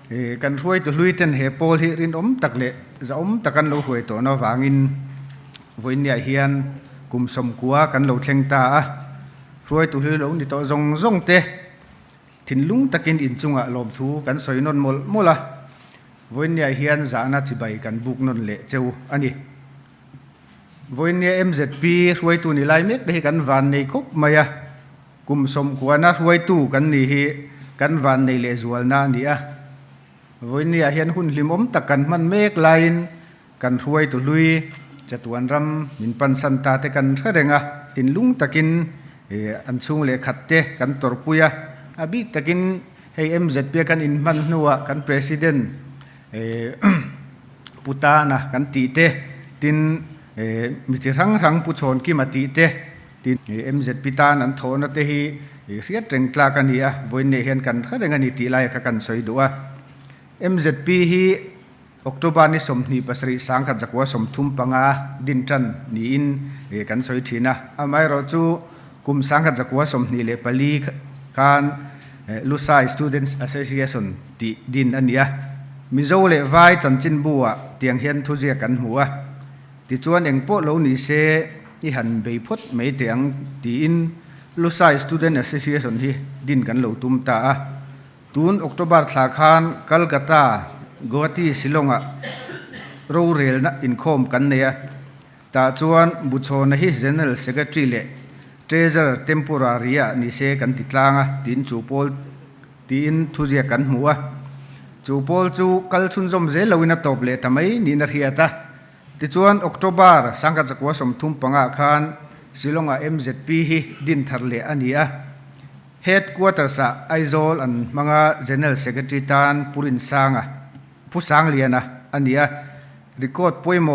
Kan hruaitu hlui ten he pawl hi rinawm tak leh zahawm tak an lo hruai tawhna avangin vawiinniah hian kum sawmkua kan lo thleng ta a. Hruaitu hlui lo ni tawh zawng zawng te thinlung takin inchungah lawmthu kan sawi nawn mawlh mawlh a. Vawiinniah hian zahna chibai kan buk nawn leh cheu a ni. Vawiinnia MZP hruaitu ni lai mek te hi kan van nei khawp mai a. Kum sawmkuana hruaitu kan nih hi kan vannei lehzualna a ni a. Vawiinniah hian hun hlimawm tak kan hman mek laiin kan hruaitu hlui chatuan ram min pansan ta te kan hre reng a, thinlung takin an chhung leh khat te kan tawrhpui a. A bik takin hei MZP a kan inhman hnuah kan President Pu Tana kan tih te, tin mi chi hrang hrang Pu Chhawnkima tih te, Tin, MZP tan an thawhna te hi hriat reng tlak a ni a, vawiin hian kan hre reng a ni tih lai kha kan sawi duh a. MZP hi October ni 27 1935 din tan niin kan sawi thin a, amaherawh chu kum 1924 khan Lusai Students Association tih din a ni a. Mizo leh Vai chanchinbu ah tiang hian thuziak kan hmu a. Tichuan engpawh lo ni se i han bei phawt mai teh ang tiin Lusai Student Association hi din kan lo tum ta a. Tun October thla khan Calcutta, Guwahati, Shillong-ah rorelna inkhawm kan nei a. Tah chuan Buchhawna hi General Secretary leh Treasurer Temporary-ah ni se kan ti tlang a tiin chu pawl tiin thuziak kan hmu a. Chu pawl chu kal chhunzawm zel loin a tawp leh ta mai niin a hriat a. Tichuan October 1935 khan Shillong-ah MZP hi din thar leh a ni a. Headquarters-ah Aizawl an hmang a, General Secretary tan Pu Rinsanga, Pu Sangliana a ni a. Record pawimawh.